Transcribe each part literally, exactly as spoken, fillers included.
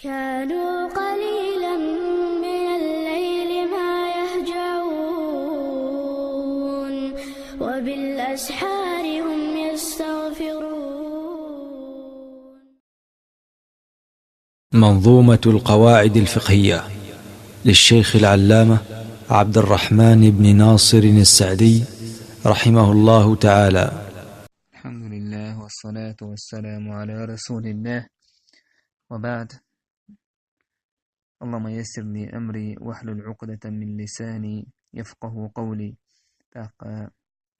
كانوا قليلا من الليل ما يهجعون، وبالأسحار هم يستغفرون. منظومة القواعد الفقهية للشيخ العلامة عبد الرحمن بن ناصر السعدي رحمه الله تعالى. الحمد لله والصلاة والسلام على رسول الله، وبعد. اللهم يسر لي أمري واحلل عقدة من لساني يفقه قولي. Так, э,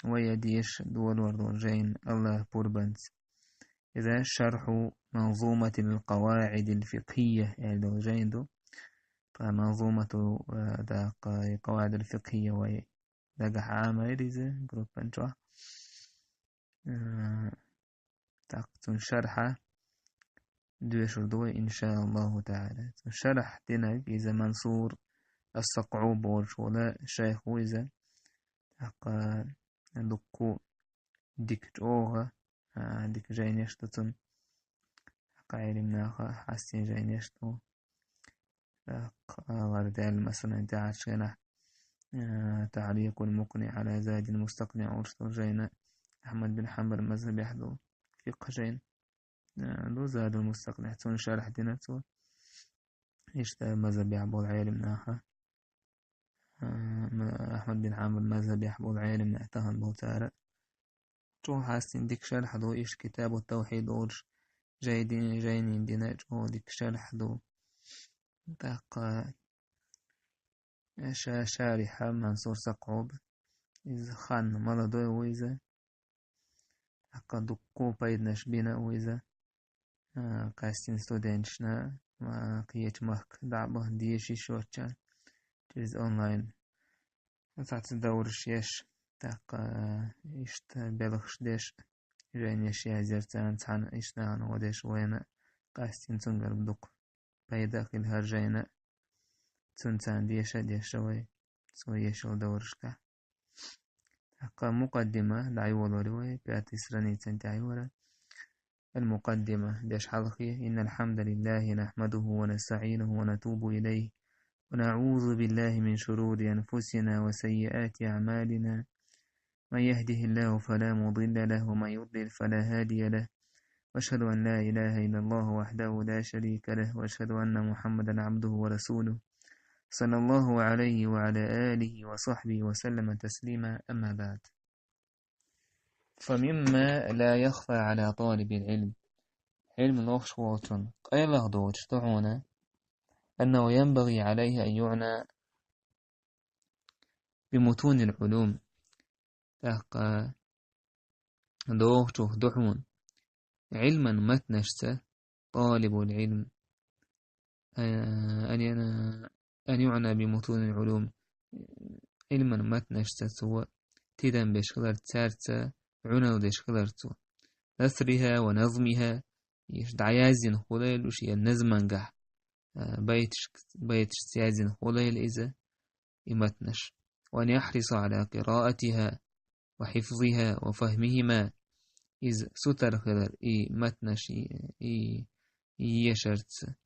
вай деш долар дола жайн Аллахь пурбанц. Иза шархьу манзуматил къаваидил фикхьийя аьлла дола жайн ду. Ткъа манзумату, э, так, э, къаваидил фикхьийя вай дагахь Ӏамайра иза группан чохь. Э, так, цун шархьа доьшур ду вай, иншааллаху таӀала. Цун шархь динарг иза Мансур ас-Сакъу бохуш волу шайх ву иза. ТӀаккха дуккха дика чӀогӀа, а, дика жайнаш ду цун. ТӀаккха Ӏелим наха хьастина жайнаш ду. ТӀаккха гӀар даьлла, масалан, тӀаьхьарчу хенахь, а, «ТаӀликъул мукъни Ӏала Задил мустакъни» олуш долу жайна, Ахьмад бин Хьанбал мазхабехь долу фикхьа жайна, а, ду Задул мустакъни, цунна шархь дина цо. Иштта мазхабехь болу Ӏелим наха, а, ма-, Ахьмад бин Хьанбал мазхабехь болу Ӏелим нах тахана болу цара. Чу хьастина дика шархь ду, иштта Китабу Тавхьид олуш жайдин-, жайнин дина чӀогӀа дика шархь ду. ТӀаккха ша-, шарихь Мансур Сакъу бу. Иза хан молодой ву иза. ТӀаккха дуккха пайданаш бина ву иза. А, къаьстина студенташна, а, кхечу махка дӀа а баха дезаш йиш йоцчарна, через онлайн. Цхьацца даураш еш, тӀаккха иштта белхаш деш, жайнаш язъяр царна, цхьана иштта нахана гӀо деш вайна, къаьстина цуьнгара дукха пайда а хила хӀара жайна, цунна царна деша а деша вай, цо еш йолу даурашкахь. ТӀаккха мукъаддима дӀайолалур ю вай, пятый страницан тӀехь ю хӀара. المقدمة, деш хьалхе: إن الحمد لله نحمده ونستعينه ونتوب إليه، ونعوذ بالله من شرور أنفسنا وسيئات أعمالنا، من يهده الله فلا مضل له ومن يضلل فلا هادي له، وأشهد أن لا إله إلا الله وحده لا شريك له، وأشهد أن محمدا عبده ورسوله، صلى الله عليه وعلى آله وصحبه وسلم تسليما، أما بعد. فمما لا يخفى على طالب العلم. Ӏилма лохуш волчун къайлаха доцуш ду хьуна, أنه ينبغي عليه أن يعنى بمتون العلوم. ТӀаккха дохучух ду хьуна Ӏилман матнашца, طالب العلم، а, أن ين-، أن يعنى بمتون العلوم. Ӏилман матнашца цо тидам беш хилар, цаьрца Ӏуналла деш хилар цо. نثرها ونظمها, иштта дӀаязйина хуьлийла уьш, я назмангахь, а, байташ-, байташца язйина хуьлийла иза, и матнаш. وأن يحرص على قراءتها وحفظها وفهمهما. Иза сутара хилар, и матнаш, и, и, и ешарца,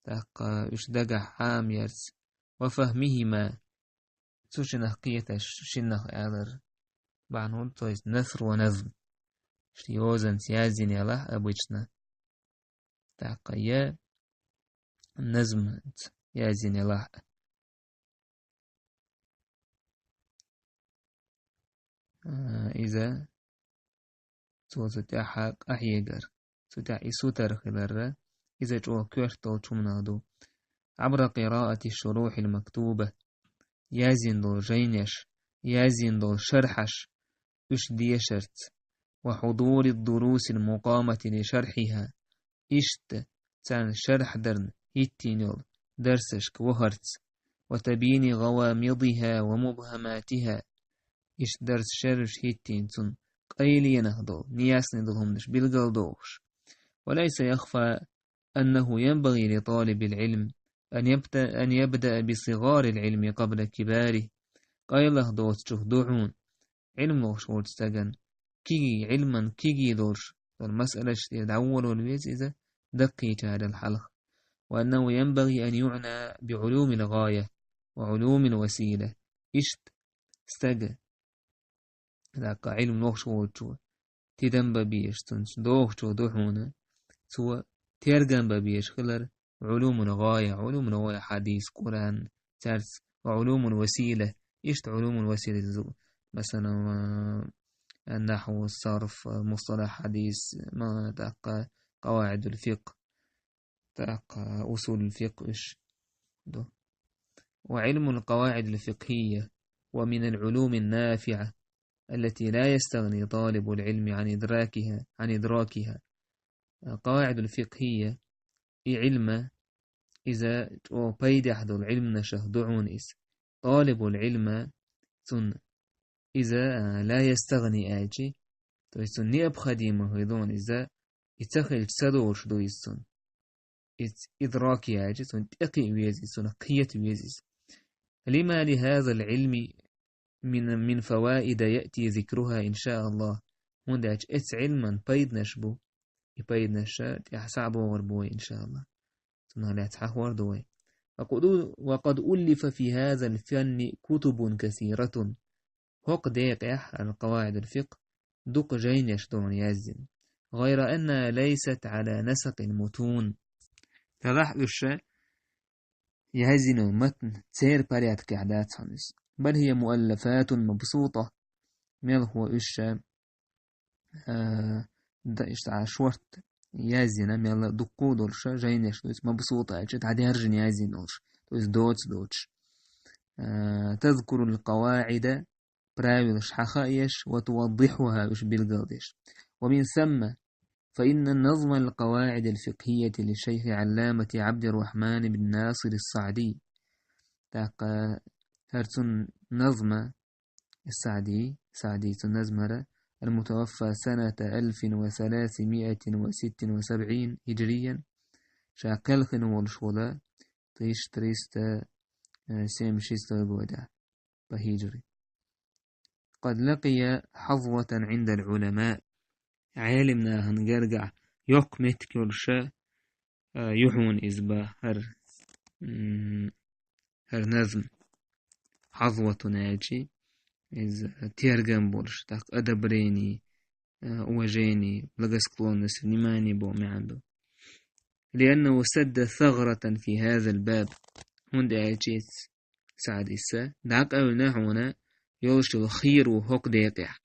тӀаккха уьш дагахь Ӏамаярца, وفهمهما. Цу шиннах кхеташ, шиннах алар бахьана хуьлу, то есть نثر ونظم. Иштта йозанца язйина ялахь обычно. ТӀаккха я назмца язйина ялахь. А, иза цо цу тӀаьхьа къахьегар, цу тӀаьхьа и сутара хиларра, иза чӀогӀа коьрта долчу хӀуманах ду. عبر قراءة الشروح المكتوبة. Язйина долу жайнаш, язйина долу шархьаш, уьш дешарца. وحضور الدروس المقامة لشرحها. Иштта царна шархь дарна хӀиттийна йолу дарсашка вахарца. وتبيين غوامضها ومبهماتها. Иштта дарс шераш хӀиттийна цунна къайленах долу, неясный долу хӀуманаш билгалдохуш. وليس يخفى أنه ينبغي لطالب العلم أن يبت-، أن يبدأ بصغار العلم قبل كباره. Къайлаха доцучух ду хьуна, Ӏилма лохуш волчу стагана кегий, Ӏилман кегий долуш долу масъалаш тӀера дӀаволавала веза иза, даккхийчарел хьалха. وأنه ينبغي أن يعنى بعلوم الغاية وعلوم الوسيلة. Иштта стага, даккха Ӏилма лохаш волчо, тидам бан безаш, цунца догӀучо ду хьона, цо тергам бан безаш хилар علوم الغاية, علوم الغاية хьадис, Къуръан, царца وعلوم الوسيلة, иштта علوم الوسيلة, масала, النحو, الصرف, مصطلح حديث, ма даккха قواعد الفقه, даккха أصول الفقه, уж ду. وعلم القواعد الفقهية ومن العلوم النافعة التي لا يستغني طالب العلم عن إدراكها, عن إدراكها. القواعد الفقهية, и Ӏилма, иза чӀо пайдехь долу Ӏилманашах ду хьона иза. طالب العلم, цунна иза, а, لا يستغني аьлчи, то есть цунна необходимо хир ду хьона иза, и ца хилча ца долуш ду иза цунна. Иц-, إدراك аьлчи, цунна тӀекхиа веза иза, цунна кхета веза иза. لما لهذا العلم من، من فوائد يأتي ذكرها إن شاء الله. ХӀунда аьлча эцу Ӏилман пайданаш бу, и пайданаш тӀехь схьа а богӀур бу вай, إن شاء الله. Цунах лаьцна хьахор ду вай. وقد، وقد ألف في هذا الفن كتب كثيرة. ХӀокху декъехь, القواعد الفقه, дукха жайнаш ду хьона яздина. غير أنها ليست على نسق المتون. Делахь уьш яздина матн церан порядкехь дац хьуна иза. بل هي مؤلفات مبسوطة. Мелхо уьш, а, да, иштта шорта яздина, мелла дуккха а долуш, жайнаш ду иза, مبسوطة аьлча, дӀадаьржина яздина долуш, то есть доца доцуш. А, تذكر القواعد, правилаш хьахаеш, وتوضحها, уьш билгалдеш. ومن ثم فإن نظم القواعد الفقهية للشيخ علامة عبد الرحمن بن ناصر السعدي. ТӀаккха хӀара цуьнан назма, СаӀди, СаӀди цуьнан назма хӀара, المتوفى سنة ألف وثلاثمائة وست وسبعين هجريا, ша кхелхина волуш волу тысяча триста семьдесят шестой года по хиджре. قد لقي حظوة عند العلماء. Ӏелам нахана гергахь йоккха меттиг йолуш, а, ю хьуна иза боху хӀара, м, хӀара назма. Хьазватун аьлчи, иза тергам болуш, тӀаккха одобрение, а, уважение, благосклонность, внимание боху маьӀна ду. لأنه سد ثغرة في هذا الباب. ХӀунда аьлча иза, СаӀдис, дӀакъевлина хьуна йолуш йолу хийра ву хӀокху декъехь.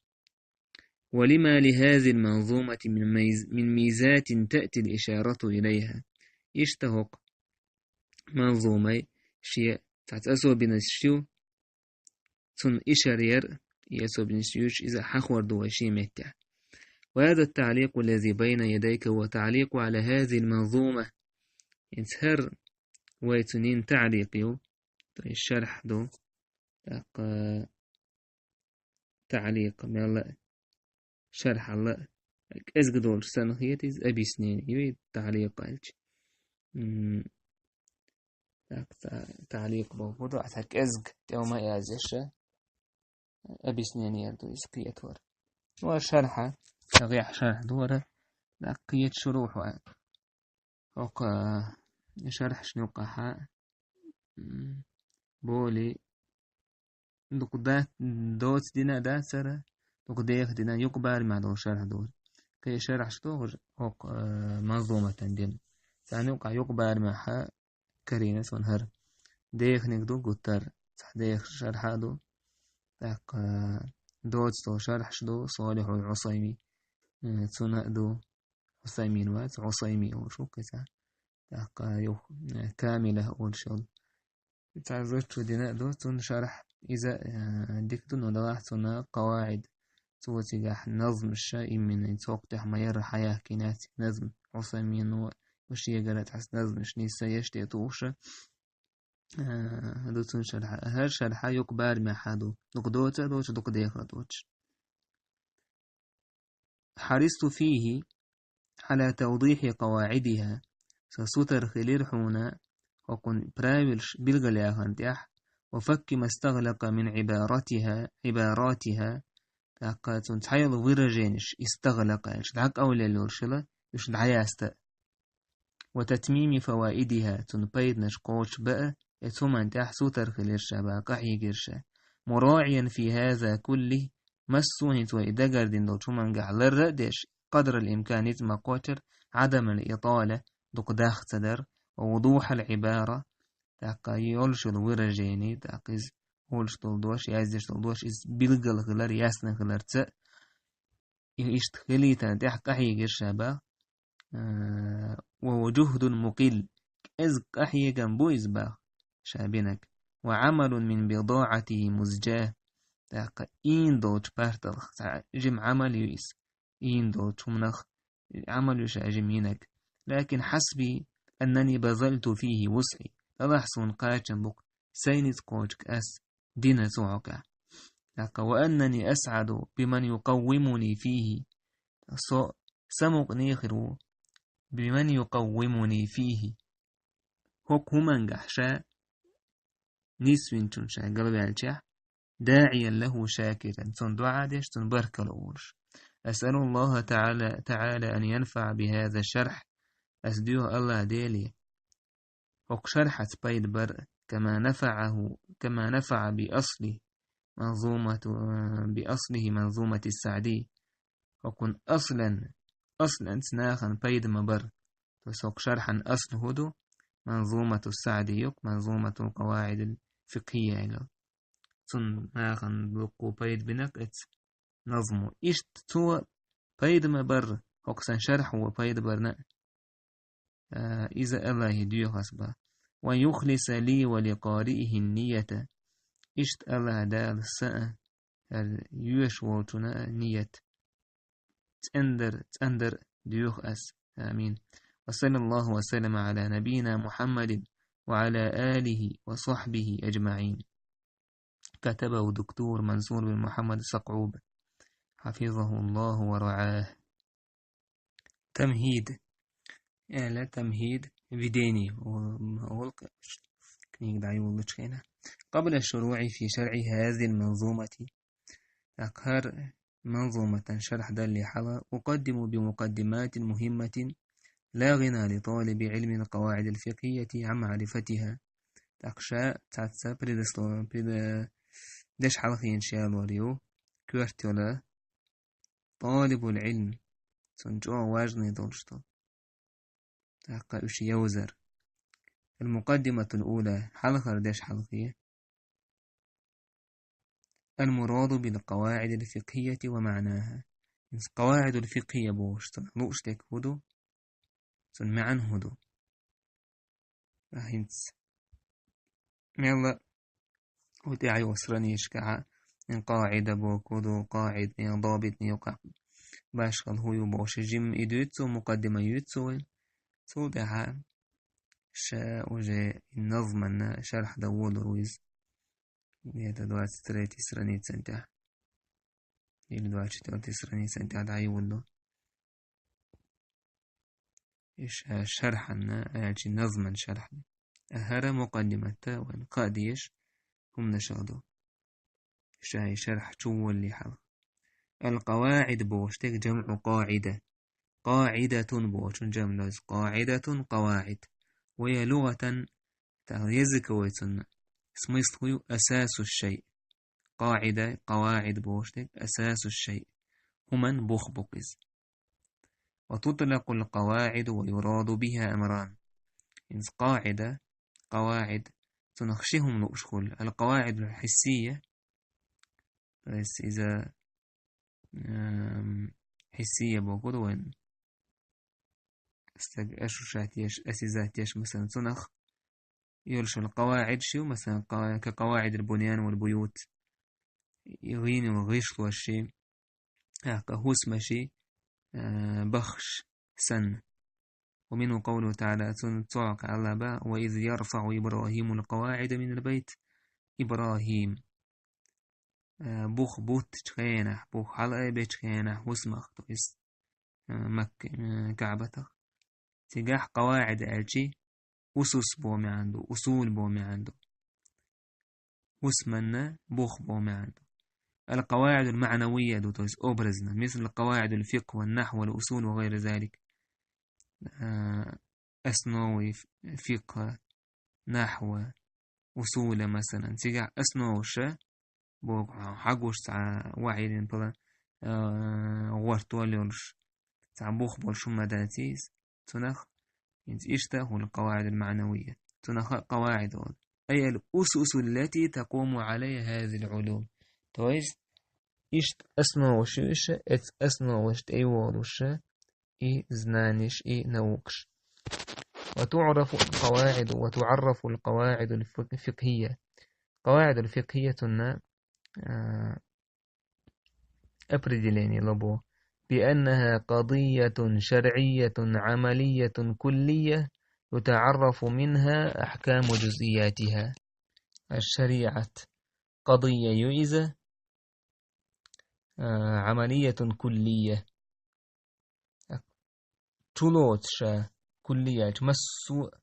ولما لهذه المنظومة من ميز-، من ميزات تأتي الإشارة إليها. Иштта хӀокху манзумай шен цхьацца особенностьш ю, цунна ишара яр, и особенностьш юьйцуш иза хьахор ду вай шен меттехь. وهذا التعليق الذي بين يديك هو تعليق على هذه المنظومة. ХӀинца хӀара вай цунна йина таӀликъ ю, то есть шархь ду, тӀаккха таӀликъ мел а, шархьалла а, кӀезга долуш санна хета иза, объяснение ю и таӀликъ аьлча. М, так, та-, таӀликъ бохург ду, ахьа кӀезга тӀе ма язъеш, объяснение ду иза кхетор. Ва шархьа, сагӀехь шархь ду хӀара, так, кхета шурухь ван. ХӀокху, э, шархьашна юккъахьа, м, боли дукха да-, доца дина а дац хӀара, дукха деха дина, юкъа барамехь долу шархь ду хӀара. Кхин шархьаш ду хӀокху, э, манзуматан дина. Царна юккъахь юкъа барамехьа карийна суна хӀара. Деханиг ду гуттар, цхьа деха шархьа а ду. ТӀаккха, э, доца долу шархьаш ду, Солихьул Ӏусайми, э, цуьнан а ду. Ӏусаймин вац, Ӏусайми олуш ву кхин цхьа. ТӀаккха юха, э, Камила олуш йолу. Цхьа зудчо дина а ду цунна шархь. Иза, э, дика ду, но далахь цунна къаваӀид. Цо цигахь назмаш, именно цу хӀокху тӀехь ма-ярра хьаяьккхина яц назм. Ӏусаймино шегара цхьа назмаш нийса еш тӀе тухуш, э, ду цунна шархь. ХӀара шархь юкъа барамехьа ду. Дукха доца а доцуш, дукха деха а доцуш. حرصت فيه على توضيح قواعدها. Сан сутара хилира хьуна хӀокхун правилаш билгалъяхарна тӀехь, وفك ما استغلق من عبارتها، عباراتها, тӀаккха цунна цхьайолу выраженеш, истагӀлакъа аьлча, дӀакъовлаелла йолуш хила, уьш дӀаяста. وتتميم فوائدها, цун пайданаш кхочуш баа, эцу хӀуман тӀехь сутара хилира ша бах, къахьийгира ша. مراعيا في هذا كله, массо а хӀинца вай и дагардина долчу хӀумангахь ларра а деш, قدر الإمكان, ницкъ ма кхоччура, عدم الإطالة, дукха дах ца дар, ووضوح العبارة, тӀаккха йолуш йолу выражение, тӀаккха иза олуш долу дош, яздеш долу дош, иза билггал хилар, ясно хиларца, и иштта хилийтарна тӀехь къахьийгира ша бах. А, وهو جهد مقل, кӀезиг къахьегам бу иза бах, ша бинарг. وعمل من بضاعته مزجاة, тӀаккха ийна долчу парталх цхьа жима Ӏамал ю иза, ийна долчу хӀуманах Ӏамал ю ша жима йинарг. لكن حسبي أنني بذلت فيه وسعي, делахь суна кхачам бу-кх, сайн ницкъ кхочург ас дина цу хьокъехь. ТӀаккха, وأنني أسعد بمن يقومني فيه. Со самукъане хир ву, بمن يقومني فيه. ХӀокху хӀумангахь ша нисвинчунна ша галваьлчахь, داعيا له شاكرا, цунна доӀа деш, цунна баркалла олуш. أسأل الله تعالى, تعالى أن ينفع بهذا الشرح. Ас доьху АллахӀ Деле, хӀокху шархьаца пайда бар, كما نفعه, كما نفع بأصل منظومة, بأصله منظومة السعدي. ХӀокхун аслан, асланца нахана пайда ма бар. То есть хӀокху шархьан асл хӀун ду? منظومة السعدي ю-кх, منظومة القواعد الفقهية аьлла. Цунна нахана дуккха пайда бина-кх эцу назмо. Иштта цо пайда ма бар, хӀокху сан шархьо пайда барна. А, иза АллахӀе доьху ас бах. وأن يخلص لي ولقارئه النية. Иштта АллахӀ Дала сан а, хӀара йоьшу волчунна а ният цӀандар, цӀандар доьху ас. Амин. وصلى الله وسلم على نبينا محمد وعلى آله وصحبه أجمعين. كتبه الدكتور منصور بن محمد الصقعوب، حفظه الله ورعاه. تمهيد. Э, لا تمهيد, введение. Ол, ол книга дӀайоллучу хенахь. قبل الشروع في شرح هذه المنظومة, тӀаккха хӀара манзуматан шархь далле хьала, أقدم بمقدمات مهمة لا غنى لطالب علم القواعد الفقهية عن معرفتها. ТӀаккха ша цхьацца предослов-, преда-, деш хьалхийна шелор ю, коьрта йолу, طالب العلم, цунна чӀогӀа важный долуш долу. ТӀаккха уьш йовзар. المقدمة الأولى, хьалхара деш хьалхе. المراد بالقواعد الفقهية ومعناها. Иза къаваӀидул фикъхӀийя бохуш, цунах лууш дерг хӀун ду? Цунна маьӀна хӀун ду? ХӀинца мелла ву тӀехь йолу страничкахь, къаӀида боху хӀун ду, къаӀида, добит юкъахь башхалла хӀун ю бохуш, жимма и дуьйцу, мукъаддима юьйцу вайн. Цул тӀаьхьа ша уже и назманна шархь дан волур ву иза. Где-то двадцать третья страницан тӀехь. Или двадцать четвёртая страницан тӀехь дӀайоллу. И ша-, шархьанна, аьлчи назман шархьанна. А хӀара мукъаддиматта вайн кхаа дезаш хӀуманаш а ду. Ша и шархь чу волле хьалха. القواعد бохуш дерг جمع قاعدة. قاعدة бохучун جمع ду иза. قاعدة قواعد. وهي لغة, тӀаккха языковой цунна смысл хӀун ю? أساس الشيء. КъаӀида, къаваӀид бохуш дерг أساس الشيء. ХӀуман бух бу-кх иза. وتطلق القواعد ويراد بها أمران. ХӀинца къаӀида, къаваӀид, цунах ши хӀума лууш хуьлу. القواعد الحسية, то есть иза, эм, хьиссия боху ду вайн. Стаг ашу ша теш, осязать теш, масалан, цунах йолуш йолу къаваӀид ши ю, масалан, къа-, كقواعد البنيان والبيوت. И гӀийна йолу гӀишлош ши, тӀаккха хӀусамаш ши, а, баххаш санна. ومنه قوله تعالى, цунна цхьаъ Аллах боху: وإذ يرفع إبراهيم القواعد من البيت. ИбрахӀим, а, бух буттучу хенахь, бух хьалаайбечу хенахь хӀусамах, то есть, а, Макка, а, КаӀбатах. Цигахь къаваӀид аьлчи, усус боху маьӀна ду, усул боху маьӀна ду. ХӀусаманна бух боху маьӀна ду. القواعد المعنوية ду, то есть образно. مثل قواعد الفقه والنحو والأصول وغير ذلك. А, основы ф-, фикха, нахва, усула, масалан, цигахь основаша, боху, хьан хьагуш цхьа вахьийдина пала, а, гӀортор йолуш, цхьа бух болуш хӀума ма дац иза. Цунах, хӀинца иштта хуьлу къаваӀидул маӀнавия. Цунах а къаваӀид олу. أي الأسس التي تقوم عليها هذه العلوم. То есть, иштта основаш ю иша, эц основаш тӀе йолуша, и знаниш, и наукаш. وتعرف القواعد، وتعرف القواعد الفق-، الفقهية. القواعد الفقهية цунна, а, определение лабо. بأنها قضية شرعية عملية كلية يتعرف منها أحكام جزئياتها. الشريعة قضية ю иза, а, عملية كلية. Чулоцуш, куллия аьлча, массо а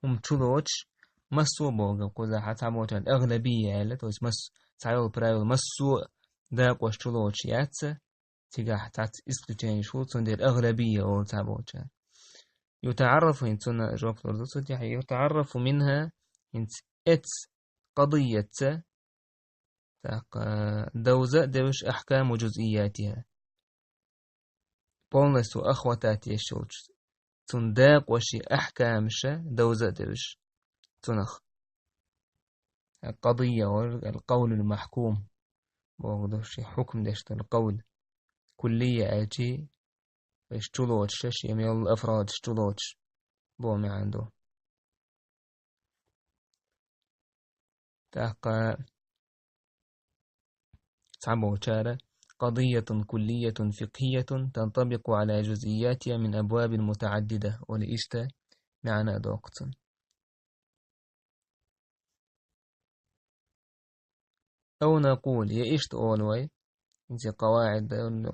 хӀума чулоцуш, массо а боху кхузахь цхьаболчарна агӀлабия аьлла, то есть масс-, цхьайолу правила массо а дакъош чулоцуш яц, цигахь цхьацца исключениеш хуьлу, цундела агӀлабия олу цхьаболчарна. يتعرف, хӀинца цунна жоп лур ду цу тӀехь, يتعرف منها, хӀинца эц къадиятца, тӀаккха довза а девзаш, أحكام جزئياتها. Полностью охватать еш йолчу, цунна дакъоши ахькамаша довза а девзаш цунах. Къадия вара القول المحكوم. Боху ду ши хьукм деш долу къавл. Куллия аьлчи, вайша чулоцуш, шен мел афрадаш чулоцуш, боху маьӀна ду. ТӀаккха цхьаболчара قضية كلية فقهية تنطبق على جزئياتها من أبواب متعددة олу иштта маьӀна а доккху цунна. أو نقول, я иштта олу вай, иза къаваӀид,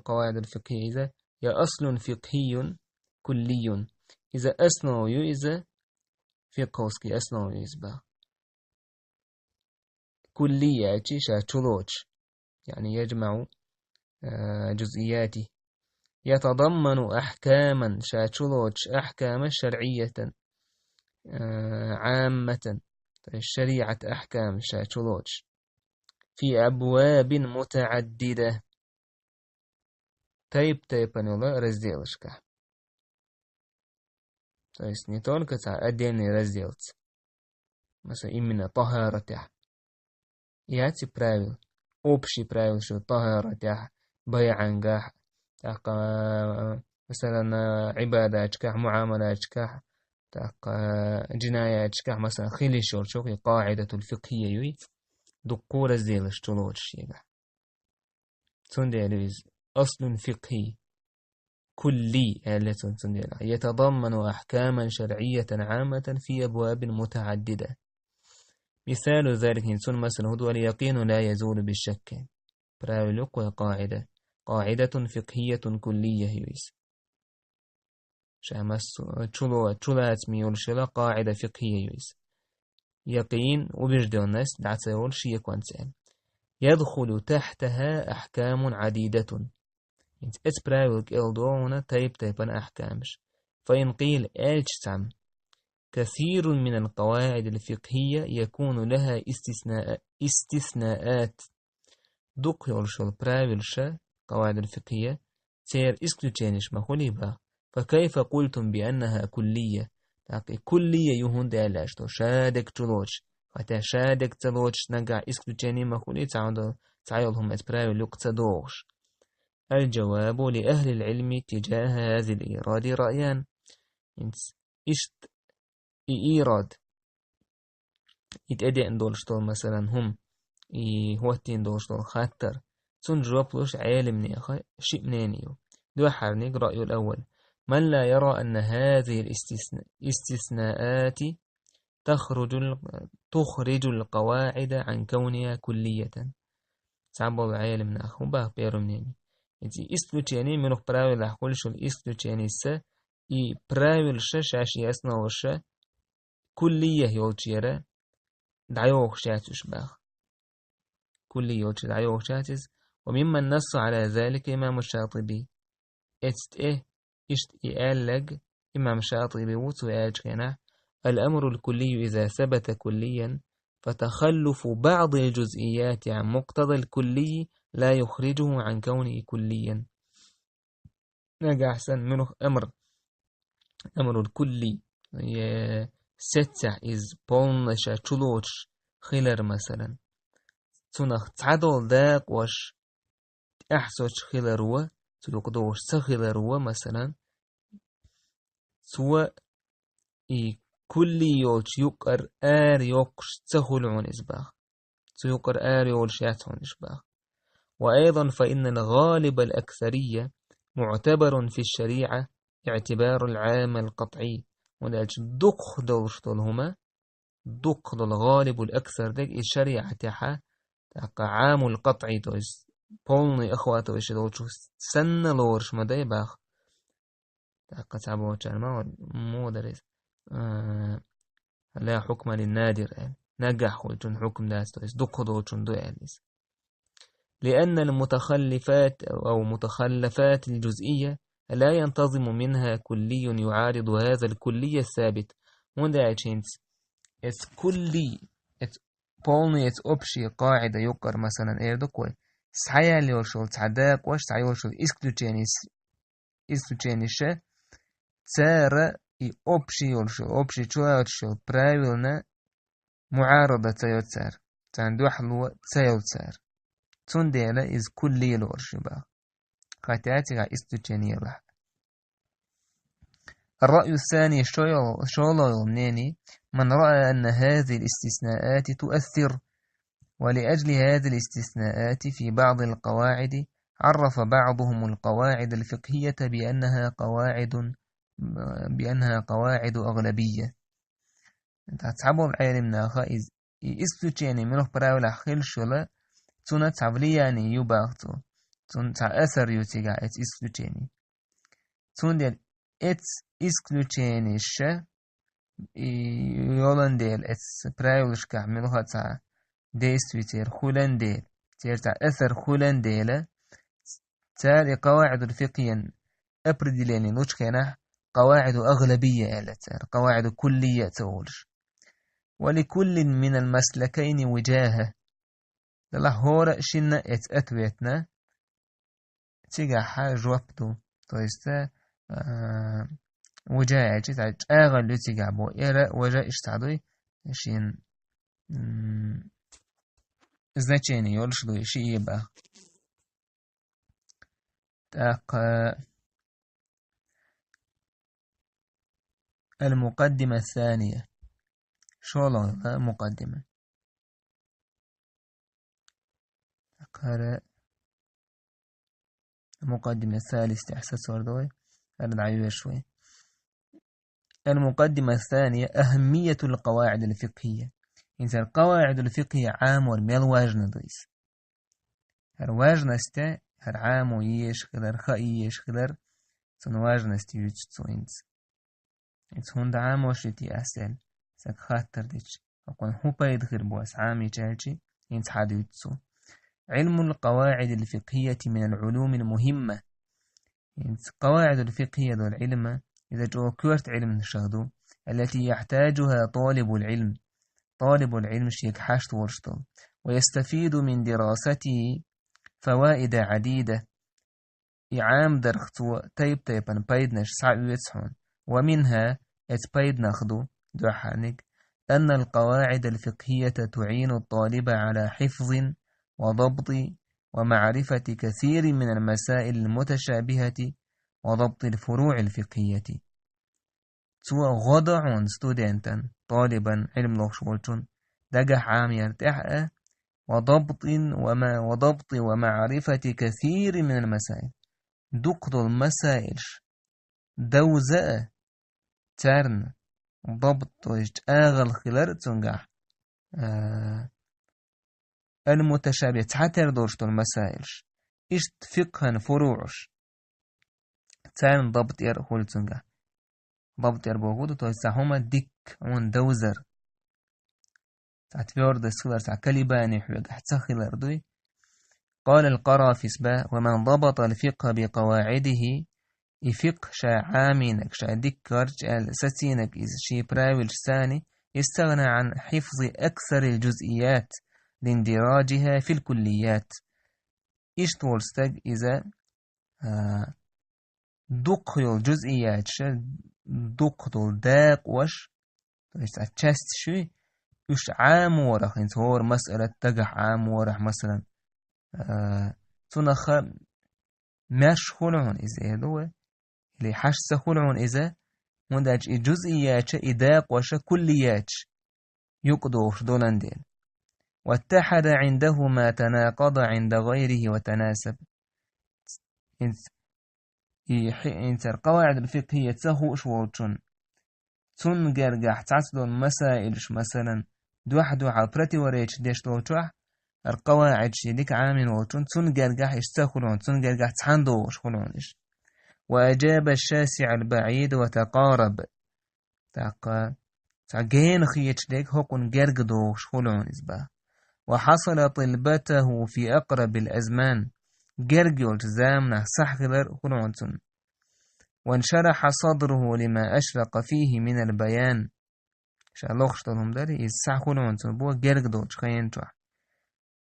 къаваӀидул фикхӀийя иза, я أصل فقهي كلي. Иза основа ю иза, фикховский основа ю иза боху. Куллия аьлчи ша чулоцуш, يعني يجمع, а, جزئياته. يتضمن أحكاما, ша чулоцуш ахькамаш شرعية, а, عامة, то есть шариӀат ахькамаш ша чулоцуш. في أبواب متعددة. Тайп-тайпана йолу разделашкахь. То есть не только цхьа отдельный разделца. Масала, именно тахаратехь. Яц и правила. Общие правила, что тахаратехь, байӀангахь, тӀаккха, масалан, Ӏибадатчикахь, муӀамалатчикахь, тӀаккха, джинаятчикахь, масалан, хила йиш йолчух, и къаӀидатул фикхӀийя юй, дуккха разделаш чулоцуш шегахь. Цундела иза أصل فقهي كلي аьлла цунна цундела. يتضمن أحكاما شرعية عامة في أبواب متعددة. مثال ذلك, хӀинца цунна масала хӀун ду, اليقين لا يزول بالشك. Правила ю кху къаӀида. قاعدة فقهية كلية ю иза. Ша массо-, чуло-, чулацаме йолуш йола къаӀида фикхӀийя ю иза. Якъин, убеждённость, дӀа ца йолуш шеконца аьлла. يدخل تحتها أحكام عديدة. ХӀинца эцу правила кӀел догӀуна тайп-тайпана ахькамаш. فإن قيل, аьлча цхьамма, كثير من القواعد الفقهية يكون لها استثناء-, استثناءات. Дукха йолуш йолу правилаша, къаваидул фикхӀийя, церан исключениеш ма хуьлий боху. فكيف قلتم بأنها كلية؟ ТӀаккха и куллия ю хӀунда аьлла аша тхо, ша дерг чулоцуш, хотя ша дерг ца лоцуш нагахь исключение ма хуьлий, цхьа хӀума до-, цхьа йолу хӀума эцу правила юкъа ца догӀуш. الجواب: لأهل العلم تجاه هذا الإيراد رأيان. ХӀинца иштта и ирод, и тӀедеана долуш долу, масалан, хӀума, и хӀоттийна долуш долу хаттар, цунна жоп луш Ӏеламнехан ши мнение ю. Дуьххьарниг, الرأي الأول: من لا يرى أن هذه الاستثن-، الاستثناءات تخرج ال-، تخرج القواعد عن كونها كلية. Цхьаболу Ӏеламнах хӀун боху, первое мнение: эцу исключение, муьлха правилах хуьлуш йолу исключеница, и правилаша, шаьш и основаша, куллия йолчера дӀайохуш яц уьш боху. Куллия йолчера дӀайохуш яц иза. وممن نص على ذلك الإمام الشاطبي. Эцу тӀе иштта и аьлларг имам ШатӀиби ву цо аьлча хенахь: «الأمر الكلي إذا ثبت كليا، فتخلف بعض الجزئيات عن مقتضى الكلي لا يخرجه عن كونه كليا». Нагахь санна муьлха амр, амрул кулли, е сеццехь иза полнаша чулоцуш хилар, масалан, цунах цхьадолу дакъош тӀаьхьа соцуш хилар ву, цу юкъа догӀуш ца хилар ву, масалан, цо и кулли йолчу юкъара ара йоккхуш ца хуьлу хьуна иза баха. Цу юкъара ара йолуш яц хьуна иза баха. وأيضا فإن الغالب الأكثرية معتبر في الشريعة اعتبار العام القطعي. ХӀунда аьлча дукхах долуш долу хӀума, дукхах долу гӀалибул аксар дерг и шариӀатехьа, тӀаккха Ӏамул къатӀий, то есть полный охватывающий долчух санна лоруш ма дай баха. ТӀаккха цхьаболчара ма вара, муха дара иза? А, ла хьукма лин надир аьлла. Нагахь хуьлучун хьукм дац, то есть дукха долчун ду аьлла иза. لأن المتخلفات أو متخلفات الجزئية لا ينتظم منها كلي يعارض هذا الكلي الثابت. ХӀунда аьлча хӀинца эца кулли, эца полный, эца общий къаӀида юкъара, масалан, эр ду-кх вай, схьаяьлла йолуш йолу цхьа дакъош, схьа йолуш йолу исключение, исключениеша, цара и общий йолуш йолу, общий чулоцуш йолу правилна муӀарада ца йо цара, царна дуьхьало ца йо цара. Цундела иза кулли лоруш ю баха. Хотя цигахь исключение елахь. الرأي الثاني, шолгӀа-, шолгӀа йолу мнение: من رأى أن هذه الاستثناءات تؤثر، ولأجل هذه الاستثناءات في بعض القواعد عرف بعضهم القواعد الفقهية بأنها قواعد، بأنها قواعد أغلبية. ТӀаккха цхьаболу Ӏелам наха иза, и исключение муьлха правилахь хилла шула, цунна цхьа влияние ю баха цо. Цунна цхьа асар ю цигахь эца исключение. Цундела эца исключениеша, и йолан дела, эца правилашкахь муьлха цхьа действие церан хуьлан дела, церан цхьа асар хуьлан дела, цара и къаваӀидул фикъхиян определение лучу хенахь, къаваӀиду агълабия аьлла цара, къаваӀиду куллия а ца олуш. ولكل من المسلكين وجاهة. Делахь хӀора а шинна эца ответна цигахь жоп ду. То есть, а, вужа аьлча, цхьа чӀагӀалла ю цигахь боху. Эра, вужа иштта цхьа дуй, шен, м, значение йолуш дуй, ши е баха. ТӀаккха المقدمة الثانية. ШолгӀа мукъаддима. ХӀара мукъаддима салис тӀехь сацор ду вай. ХӀара дӀайоьшу вай. المقدمة الثانية: أهمية القواعد الفقهية. ХӀинца хӀара къаваӀидул фикъхия Ӏамор мел важна ду иза. ХӀара важность, хӀара Ӏамо еш хилар, хаа еш хилар, цунна важность юьйцу цо хӀинца. Иза хӀунда Ӏамош ю те ас аьлла, сага хаттар дича, хӀокхунна хӀун пайда хир бу ас Ӏамийча аьлчи, хӀинца хьадуьйцу цо. علم القواعد الفقهية من العلوم المهمة. ХӀинца къаваӀидул фикъхия долу Ӏилма, иза чӀогӀа коьрта Ӏилманашах ду, التي يحتاجها طالب العلم. ТӀалибул Ӏилм шега хьашт волуш долу. ويستفيد من دراسته فوائد عديدة. И Ӏамдарх цо тайп-тайпана пайданаш схьаоьцу хьуна. ومنها, эца пайданах ду, дуьххьарниг: أن القواعد الفقهية تعين الطالب على حفظ وضبط ومعرفة كثير من المسائل المتشابهة وضبط الفروع الفقهية. Цо гӀо до хьуна студентан, талибан, Ӏилма лохуш волчун дагахь Ӏамаяр тӀехь а, وضبط وما-، وضبط ومعرفة كثير من المسائل. Дукха долу масаилаш довза а, царна дабт, то есть чӀагӀал хилар а цуьнгахь, а, المتشابه, цхьатера долуш долу масаилаш, иштта фикъхьан фуруъаш, царна дабт яр а хуьлу цуьнгахь. Дабт яр боху ду, то есть цхьа хӀума дикка хьуна довзар. Цхьа твёрдость хилар, цхьа колебание хьоьгахь ца хилар дуй. قال القرافي: ومن ضبط الفقه بقواعده и фикъхӀ ша Ӏамийнарг, ша дика гӀерташ аьлла сацийнарг иза ший правилашца, استغنى عن حفظ أكثر الجزئيات لاندراجها في الكليات. Иштта волчу стага иза, а, дукха йолу жузъияташ, дукха долу дакъош, то есть цхьа часть шуьй, уьш Ӏаморах, хӀинца хӀора масъалат дагахь Ӏаморах, масалан, а, цунах маьрша хуьлу хьуна иза, эр ду вай, или хьашт ца хуьлу хьуна иза, хӀунда аьлча и жузъияташ, и дакъош куллияташ юкъадохуш долан дела. واتحد عنده ما تناقض عند غيره وتناسب. ХӀинца и хьи-, хӀинца къаваӀидул фикъхӀийя ца хууш волчун, цунна гергахь цхьацца долу масаилаш, масалан, дуьхь-дуьхьал противоречить деш долчохь, хӀара къаваӀидаш и дика Ӏамийна волчун, цунна гергахь иштта ца хуьлу хьуна, цунна гергахь цхьаьна догӀуш хуьлу хьуна иштта. وأجاب الشاسع البعيد وتقارب. ТӀаккха цхьа гена хеташ дерг хӀокхунна герга догӀуш хуьлу хьуна иза боху. وحصل طلبته في أقرب الأزمان. Герга йолчу заманахь сахьхилар хуьлу хьуна цунна. وانشرح صدره لما أشرق فيه من البيان. Ша лохуш долу хӀума дара, иза сахьхуьлу хьуна цунна боху герга долчу хенан чохь.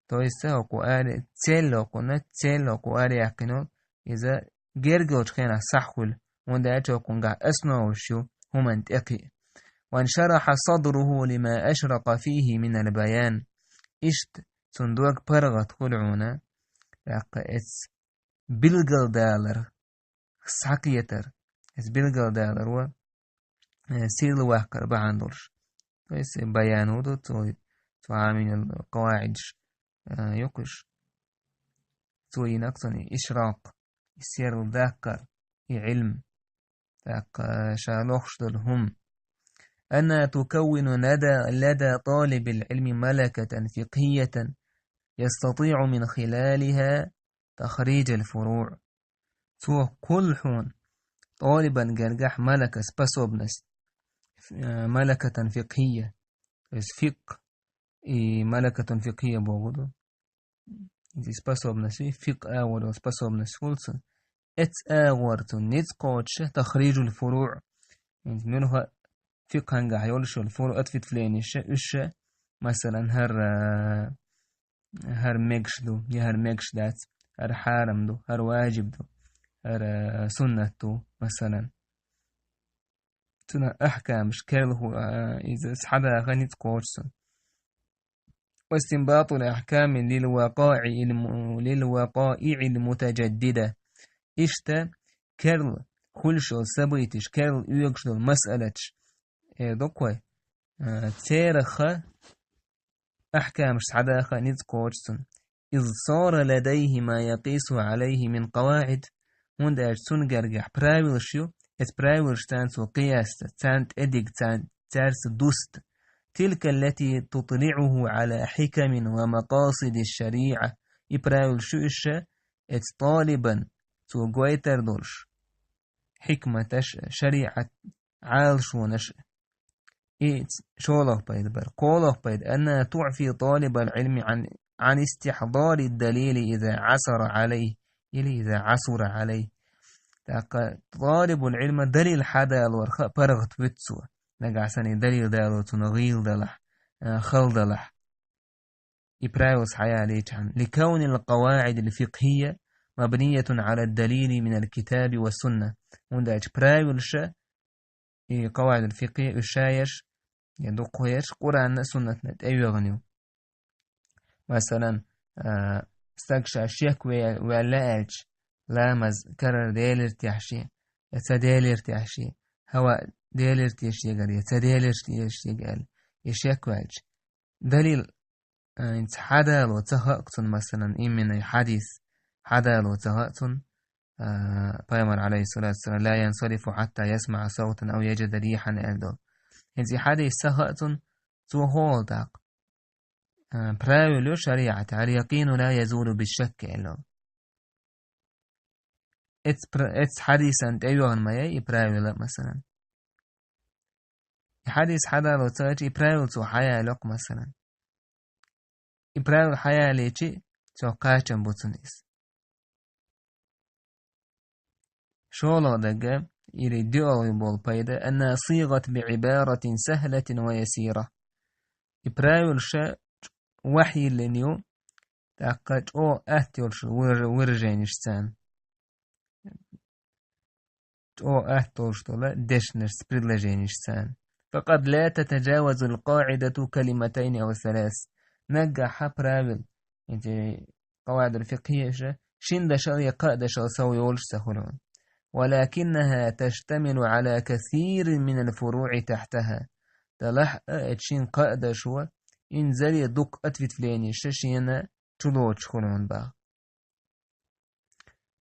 То есть хӀокху аре-, цел хӀокхунна, цел хӀокху аре яьккхина, иза герга йолчу хенахь сахьхуьлу, хӀунда аьлча хӀокхунгахь основаш ю хӀуманна тӀекхиъ. وانشرح صدره لما أشرق فيه من البيان. Иштта цунна дог паргӀат хуьлу хьуна, тӀаккха эцу билгалдалар схьакхетар, эцу билгалдалар ву, э, сийлаваккхар бахьана долуш. То есть баян ву ду, цо, цо Ӏамийна къаваӀидаш, э, юкъуш. Цо йинарг цунна ишракъ, и серладаккхар, и Ӏилм. ТӀаккха ша лохуш долу хӀума. أنها تكون لدى، لدى طالب العلم ملكة فقهية يستطيع من خلالها تخريج الفروع. Цо кхуллу хьуна, тӀолибан гергахь малака, способность, э, ملكة فقهية, то есть фикъхӀ, и ملكة فقهية боху ду. И способность, и фикъхӀ агӀор йолу способность хуьлу цунна. Эцу агӀор цунна ницкъ кхочуш تخريج الفروع. ХӀинца муьлха фикъхӀангахь йолуш йолу фуру ответвленеш, уьш, масалан, хӀара, хӀара мегаш ду, я хӀара мегаш дац, хӀара хьарам ду, хӀара важиб ду, хӀара суннат ду, масалан. Цуьнан ахькамаш керла хӀу-, а, иза схьадаха ницкъ кхочуш цунна. واستنباط الأحكام للوقائع الم-، للوقائع المتجددة. Иштта керла хуьлуш йолу событеш, керла оьгуш долу масъалаташ, э, доккхой, а, церах ахькамаш схьадаха ницкъ кхочуш цунна. إذ صار لديه ما يقيس عليه من قواعد. ХӀунда аьлча цунна гергахь правилаш ю, эцу правилашца цо кхиэсса, царна тӀедига, царна, цаьрца дуста. تلك التي تطلعه على حكم ومقاصد الشريعة. И правилаш ю уьш, эцу тӀолибан цо гойтар долуш хьикматаш, шариӀат, Ӏалашонаш. И ц-, шолгӀа пайда бара. КхоалгӀа пайда: أنها تعفي طالب العلم عن، عن استحضار الدليل إذا عثر عليه، или إذا عثر عليه. ТӀаккха тӀолибул Ӏилма далил хьадалорах паргӀат вуьту цо. Нагахь санна и далил дало цунна гӀийла далахь, а, хала далахь. И правилаш хьаялийчхьана. لكون القواعد الفقهية مبنية على الدليل من الكتاب والسنة. ХӀунда аьлча правилаш, и къаваӀидул фикъхӀийя, уьш шаерш, я дукхахъерш Къуръанна а, суннатна а тӀейоьгӀна ю. Масалан, а, стаг ша шек ве-, ваьлла аьлча, ламаз карара делира техьа шен, я ца делира техьа шен, хӀаваъ делира те шегара, я ца делира те шега аьлла, и шек ваьлча. Далил, а, хӀинца хьадало ца хаьа цунна, масалан, именно и хьадис хьадало ца хаьа цунна, а, Пайхамар, عليه الصلاة والسلام, لا ينصرف حتى يسمع صوتا أو يجد ريحا аьлла долу. ХӀинца и хьадис ца хаьа цунна, цо хӀун олу тӀаккха? А, правило ю шариӀатехь: اليقين لا يزول بالشك аьлла. Эцу пр-, эцу хьадисан тӀейоьгӀна ма яй и правило, масалан. И хьадис хьадало ца хилча, и правило цо хьаялайо-кх, масалан. И правило хьаялийча, цо кхачам бу цунна иза. ШолгӀа дагга, или доьалгӀа болу пайда, أنها صيغت بعبارة سهلة ويسيرة. И правилаш вахьйиллина ю, тӀаккха чӀогӀа атта йолуш выр-, выраженешца. ЧӀогӀа атта долуш долу дешнашца, предложенешца. فقد لا تتجاوز القاعدة كلمتين أو ثلاث. Наггахь правил, эти къаваидул фикхьийша, шина дашал я кхаа дашал сов йолуш ца хуьлу. ولكنها تشتمل على كثير من الفروع تحتها. Делахь а эти шина кхаа дашо инзаре дукха ответвленеш шена чулоцуш хуьлу бах.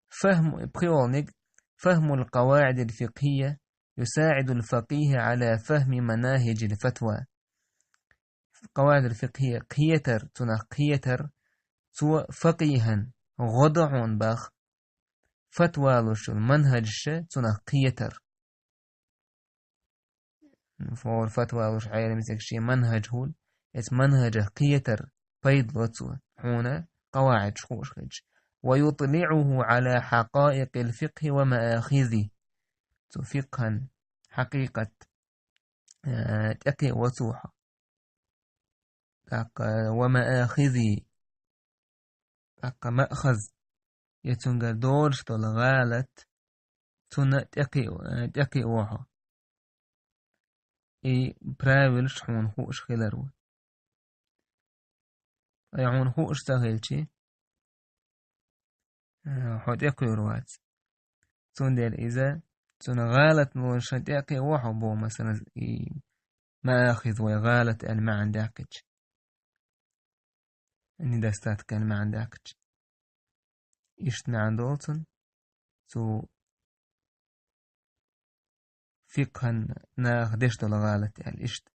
فهم، пхиолниг, فهم القواعد الفقهية يساعد الفقيه على فهم مناهج الفتوى. Къаваидул фикхьийя кхетар, цунах кхетар, цо факъихьан гӀо до хьуна бах, фатва луш йолу манхӀажаш цунах кхетар. ХӀора фатва луш Ӏеламстага шен манхӀаж хуьлу, эцу манхӀажах кхетар пайда ло цо, хьуна къаваӀидаш хууш хилча. ويطلعه على حقائق الفقه ومآخذه. Цу фикхьан хьакъикъат, э, тӀекхио цо хьо. ТӀаккха ومآخذه. ТӀаккха маъхаз, я цуьнгара долуш долу гӀалат, цунна тӀекхио, тӀекхио хьо. И правилаш хьуна хууш хилар ву. Ткъа хьуна хууш ца хилчи, хьо тӀекхуьур вац. Цундела иза, цунна гӀалат лонаш тӀекхио хьо боху, масала, и маъхаз вай гӀалат аьлла маьӀна даьккхича. Недостаток аьлла маьӀна даьккхича. Иштта маьӀна долу цунна, цу фикхьан наха деш долу гӀалат аьлла иштта.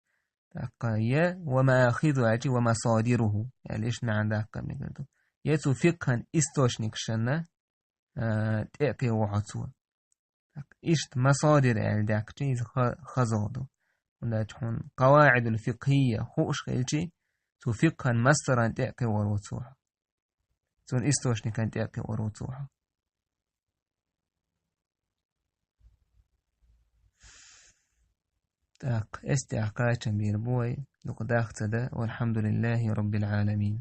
ТӀаккха я ومآخذه аьлчи ومصادره аьлла иштта маьӀна даккха мегар ду. Я цу фикхьан источникашна, а, тӀекхио хьо цо. Иштта масадир аьлла даьккхича, иза ха-, хаза ду. ХӀунда аьлча хьуна къаваӀидул фикхьийя хууш хилчи, цу фикхьан массаран тӀекхиор ву цо хьо. Цунна источникан тӀекхиор ву цо хьо. Так, эс тӀехь кхачам бийр бу вай, дукха дах ца да, والحمد لله رب العالمين.